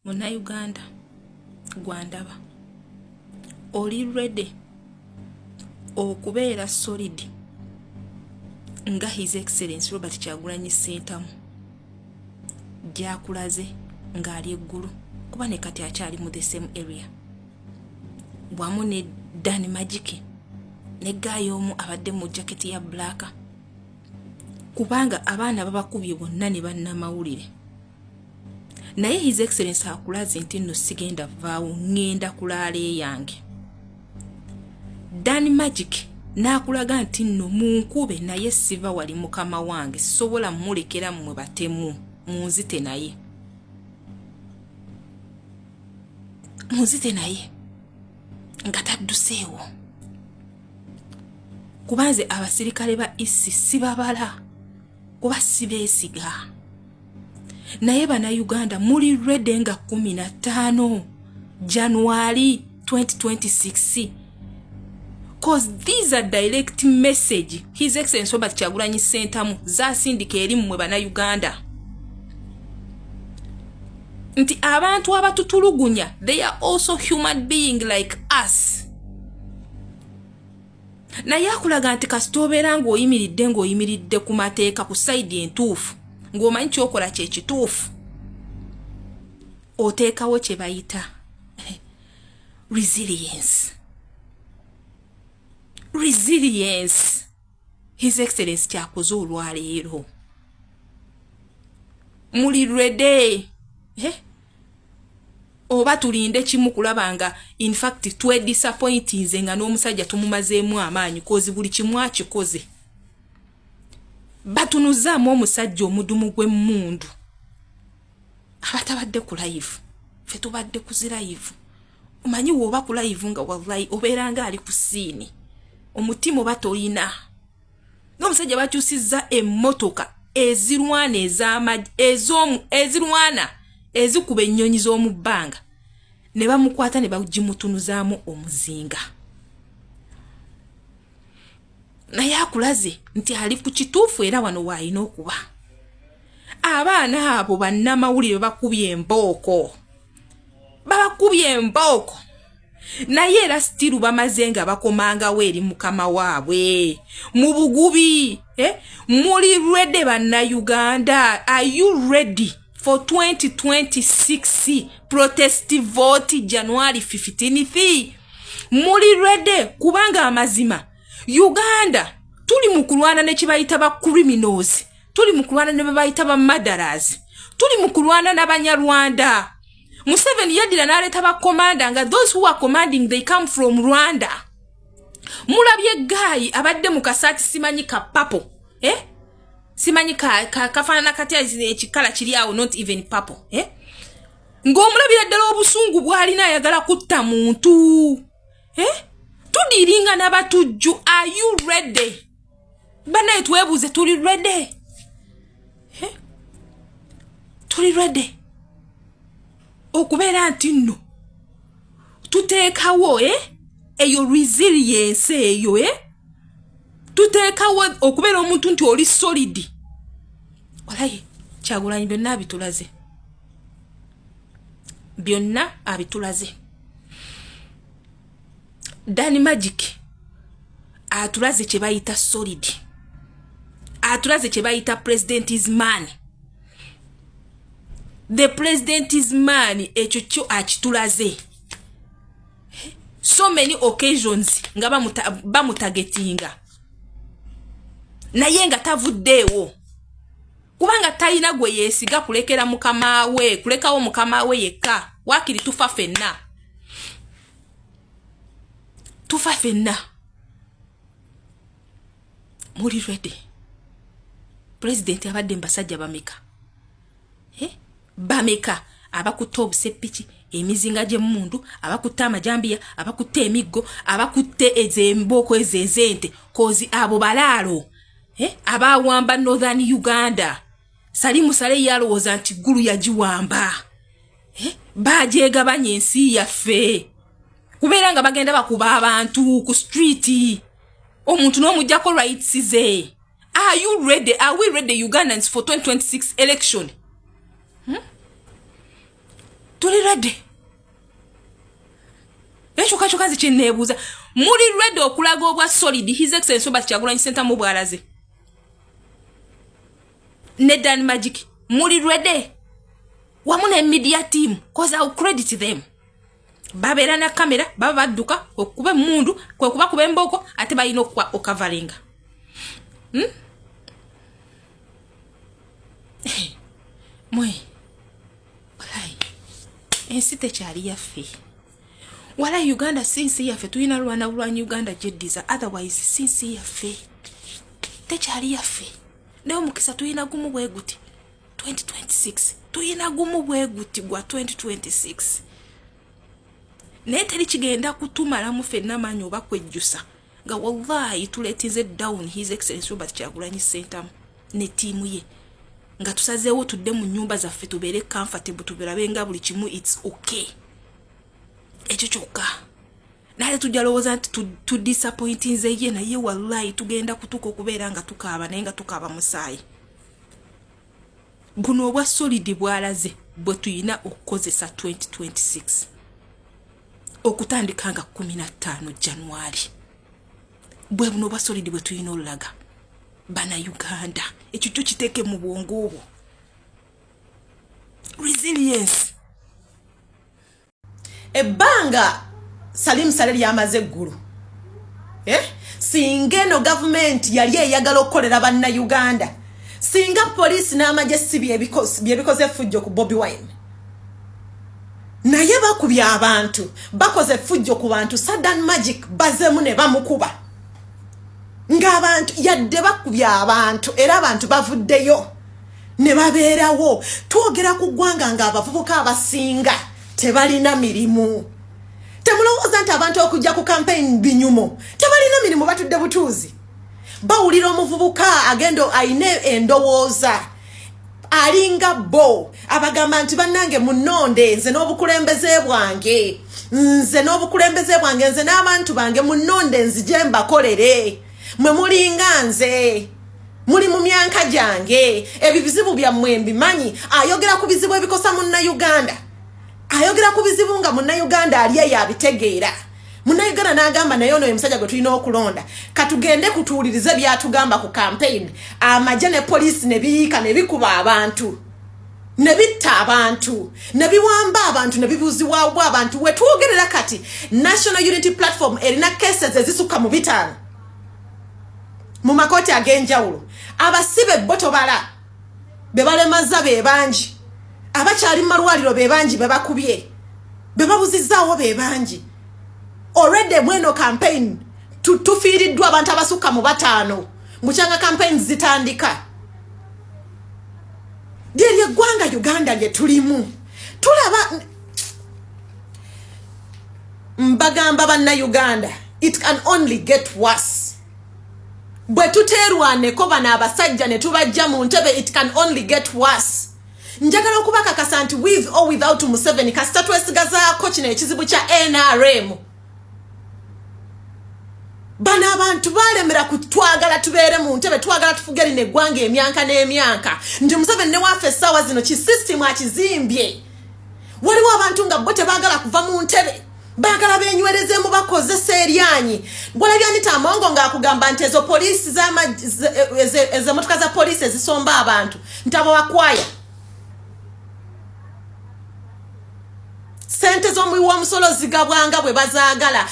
Munnayuganda gwandaba oli ready okubeera solid nga His Excellence Robert Kyagulanyi Ssentamu gyakulaze ng'ali eggulu, kuba ne kati akyali mu the same area wamu ne Dan Magic ne guy omu abadde mu jaketi ya black, kubanga abaana babakubye bonna ne bannamawulire. Naye His Excellence akulaze nti nno sigenda vaawo, ŋŋenda kulaala eyange. Dan Magic n'akulaga nti nno munkube naye siva wali mukama wange, sisobola mmulekera mmwe batemu, munzite naye, munzite naye nga tadduseewo, kuba nze abasirikale ba isi sibabala kuba sibeesiga. Naye Bannayuganda, muli ready nga 15 January 2026? 'Cause these are direct message His Excellence Robert Kyagulanyi Ssentamu zasindika eri mmwe Bannayuganda nti abantu abatutulugunya, they are also human being like us. Naye akulaga nti kasita obeera ng'oyimiridde ku mateeka, ku side entuufu, ng'omanyi kyokola kyekituufu, oteekawo kye bayita resilience. Resilience His Excellence kyakoze olwaleero. Muli ready, eh? Oba tulinde kimu kulaba nga infact twedisappointinze nga n'omusajja tumumazeemu amaanyi, 'cause buli kimu akikoze, batunuzaamu omusajja omudumu gw'emmundu. Abatabadde ku live, ffe tubadde ku zi live. Omanyi woba ku live nga wallahi obeera nga ali ku scene, omutima oba tolina. N'omusajja bakyusizza emmotoka ezirwana ezirwana ezikuba ennyonyi z'omu bbanga, ne bamukwata ne bagimutunuzaamu omuzinga. Naye akulaze nti ali ku kituufu, era wano waalina okuba. Abaana abo bannamawulire bakubye embooko, babakubye embooko, naye era still bamaze nga bakomangawo eri mukama waabwe mu bugubi, eh? Muli ready, Bannayuganda? Are you ready for 2026 protest vote, January 15th? Muli ready? Kubanga amazima, Uganda tuli mu kulwana ne kibayita ba criminals, tuli mu kulwana ne babayita ba murderers, tuli mu kulwana n'Abanyarwanda. Museveni yaddira n'aleeta bakomanda nga those who are commanding, they come from Rwanda. Mulabye guy abadde mu kasaati simanyi ka purple, eh? Simanyi kafaanana ka katya, ekikala kiri awo, not even purple, eh? Ng'omulabira ddala obusungu bw'alina, ayagala kutta muntu, eh? Tudiringa n'abatujju. Are you ready? Banaye, twebuuze, tuli ready, eh? Tuli ready okubeera nti nno tuteekawo, eh? Eyo resilience eyo, eh? Tuteekawo okubeera omuntu nti oli solid. Walayi Kyagulanyi byonna abitulaze, byonna abitulaze. Dan Magic atulaze kye bayita solid, atulaze kye bayita president is man, the president is man. Ekyo kyo akitulaze so many occasions nga bamutargetinga, naye nga tavuddeewo, kubanga talina gwe yeesiga kulekera mukama we, kulekawo mukama we yekka. Waakiri tufa ffenna, tufa ffenna. Muli ready? Pulezidenti abadde mu basajja bameka, eh? Bameka abakutte obuseppiki, emizinga gy'emmundu, abakutte amajambiya, abakutte emiggo, abakutte ez'embooko, ezo ez'ente? 'Cause abo balaalo, eh? Abawamba Northern Uganda. Salimu Sale yalowooza nti Ggulu yagiwamba, eh? Bagyegabanya ensi yaffe kubeera nga bagenda bakuba abantu ku street, omuntu n'omugjako rights ze. Are you ready? Are we ready, Ugandans, for 2026 election, hmm? Tuli ready? Ekyo kyokka nze kyeneebuuza, muli ready okulaga obwa solid His Excellence Robert Kyagulanyi Sentamu bwalaze ne Dan Magic? Muli ready wamu ne media team? 'Cause I'll credit them, babeera na kamera, baba badduka kwekuba emundu, kwekuba kuba embogo, ate balina okavalinga, Mwe walayi ensi tekyali yaffe. Walayi Uganda si nsi yaffe. Tulina lwana bulwanyi Uganda gyeddiza, otherwise si nsi yaffe, tekyali yaffe. Naye omukisa tulina gumu bwe guti, 2026. Tulina gumu bwe guti gwa 2026, naye teri kigenda kutumalamu ffenna maanyi oba kwejjusa nga wallahi tuletinze down His Excellence Robert Kyagulanyi Sentamu ne ttiimu ye, nga tusazeewo tudde mu nyumba zaffe, tubeere comfortable, tubirabe nga buli kimu it's okay. Ekyo kyokka. Naye tujja lowooza nti tudisappointinze ye, naye wallahi tugenda kutuuka okubeera nga tukaaba, naye nga tukaaba musaayi. Buno obwa solid bwalaze bwe tuyina okukozesa 2026 okutandika nga 15 January. Bwe buno obwa solid bwe tulina olulaga Bannayuganda. Ekyo kyo kiteeke mu bwongo obwo, resilience. Ebbanga Salim Saleh lyamaze eggulu, eh? Singa eno gavumenti yali eyagala okukolera Bannayuganda, singa poliisi n'amagye si byebikoze effujjo ku Bobi Wine. Naye bakubye abantu, bakoze effujjo ku bantu. Sir Dan Magic bazemu ne bamukuba, ng'abantu yadde bakubye abantu, era abantu bavuddeyo ne babeerawo. Twogera ku ggwanga ng'abavubuka abasinga tebalina mirimu. Temulowooza nti abantu okujja ku campaign binyumo. Tebalina mirimu, batudde butuuzi, bawulira omuvubuka agenda ayina endowooza alinga bo, abagamba nti, "Bannange, munonde nze n'obukulembeze bwange, nze n'obukulembeze bwange, nze n'abantu bange, munonde nzije mbakolere. Mwe mulinga nze, muli mu myanka gyange, ebizibu byammwe mbimanyi." Ayogera ku bizibu ebikosa Munnayuganda, ayogera ku bizibu nga Munnayuganda ali eyo abitegeera. Munnayuganda n'agamba, "Naye ono ye musajja gwe tulina okulonda, katugende kutuwulirize byatugamba ku campaign." Amagye ne poliisi ne biyiika ne bikuba abantu, ne bitta abantu, ne biwamba abantu, ne bibuuzibwawo abantu. Wetwogerera kati, National Unity Platform erina cases ezisukka mu 50 mu makooti ag'enjawulo. Abasibe bo tobala, be balemaza be bangi, abakyali mu malwaliro be bangi, be bakubye, be babuzizaawo be bangi. Already mweno campaign tufiiriddwa abantu abasukka mu 50 mukyanga campaign zitandika. Lyeryo eggwanga Uganda lye tulimu. Tulaba, mbagamba Bannayuganda, it can only get worse bwe tuteerwaneko bano abasajja ne tubajja mu ntebe. It can only get worse. Njagala okubakakasa nti with or without Museveni, kasita twesigazaako kino ekizibu kya NRM. Bano abantu balemera ku twagala tubeere mu ntebe, twagala tufuge lino eggwanga emyanka n'emyanka, nti Museveni ne waafe essaawa zino kisisitimu akizimbye. Waliwo abantu nga bo tebaagala kuva mu ntebe, baagala benywerezemu, bakozesa eryanyi. Gwalabye Anita Amongo ng'akugamba nti ezo poliisi, ezo emotoka za poliisi ezisomba abantu, nti abo bakwaya sente z'omuwi w'omusolo zigabwanga bwe bazaagala.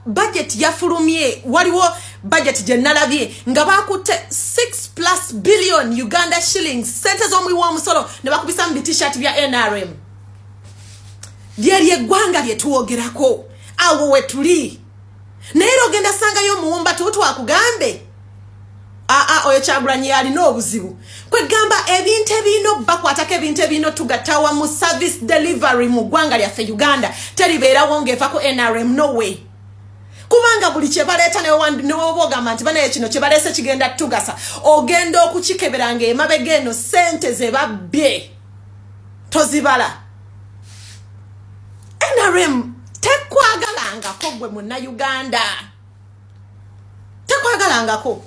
Budget yafulumye, waliwo budget gye nalabye nga bakutte 6 plus billion Uganda shillings, sente z'omuwi w'omusolo, ne bakubisa mu bitishat bya NRM. Lyeryo eggwanga lye twogerako, awo we tuli. Naye era ogenda sangayo omuwumba tuutu akugambe, "Aa, oyo Kyagulanyi yalina obuzibu." Kwegamba ebintu ebirina obbakwatako, ebintu ebirina otugatta wamu, service delivery mu ggwanga lyaffe Uganda teribeerawo ng'eva ku NRM. No way, kubanga buli kyebaleeta, newoba ogamba nti banaye kino kyebaleese kigenda tugasa, ogenda okukikebera ng'emabega eno sente ze babbye tozibala. NRM tekwagalangako gwe Munnayuganda, tekwagalangako.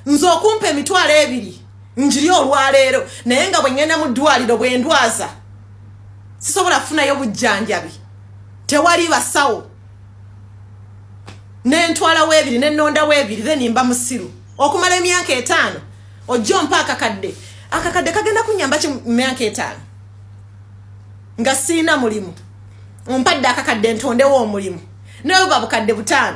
Nze okumpa 20,000 njiri olwaleero, naye nga bwe ŋŋenda mu ddwaliro bwe ndwaza Sisobola kufunayo bujjanjabi, tewali basawo. Nentwalawo ebiri, nenondawo ebiri, then mba musiru okumala emyaka 5. Ojja ompa akakadde, akakadde kagenda kunyamba ki mu myaka 5 nga siina mulimu? Ompadde akakadde ntondewo omulimu, naye buba bukadde 5.